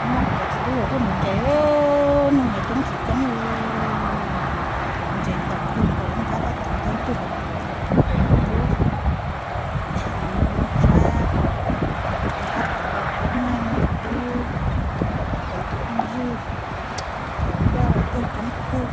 Cov txiv tub tuaj mus ntses, neeg coob tsis coob li. Ntses tom twg, tom lub nrab tab tom ntses twg. Cov tub, cov tub ywg, cov tub coob kawg.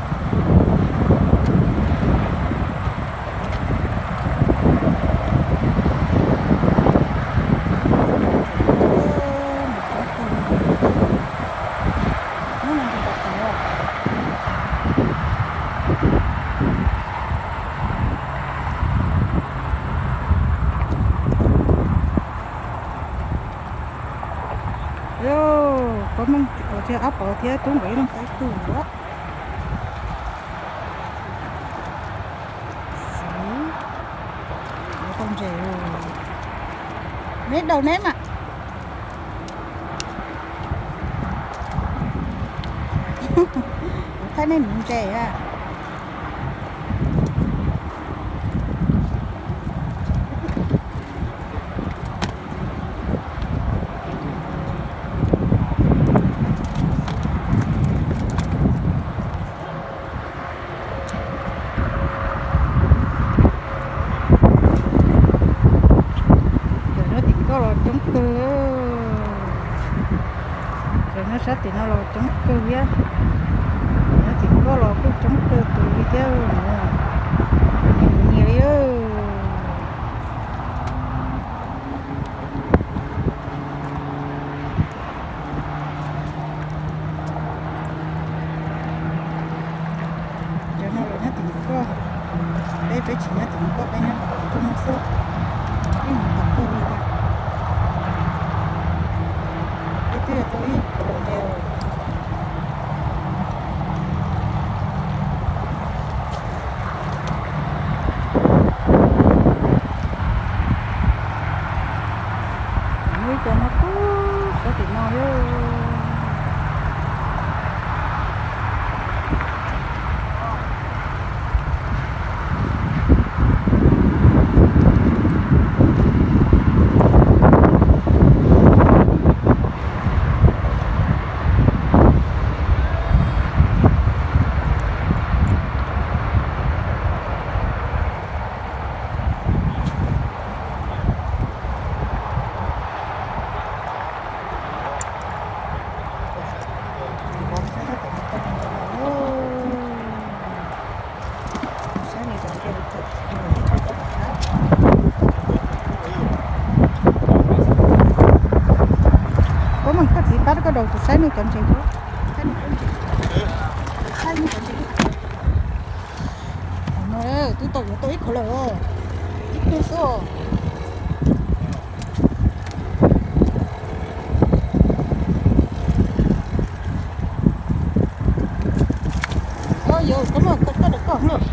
Koj meej, ob pov thiab tub nkawd ib leeg tau ib tug. Xwb, tau ntses, neb daus neb mas. Kuv thaij nej nuv ntses a. Cov nyob tim koj los coob kawg. Cov nyob sab tim no los coob kawg thiab. Nyob tim koj los kuj coob kawg tus li thiab. Nyias li. Cov no los nyob tim koj, peb peb tsis nyob tim koj, peb nyob tim koj no xwb. Ib mus tom koj li na. Peb twb yog tau ib co ntses. Muaj ib co no kub sab tim no thiab. Koj meej, koj txiv pab koj daus tus saib nej cov ntses, saib nej cov ntses, saib nej cov ntses. No twb tau yuav tau ib khov lawm, ib pliag xwb. Yog koj muab koj daus koj lawm.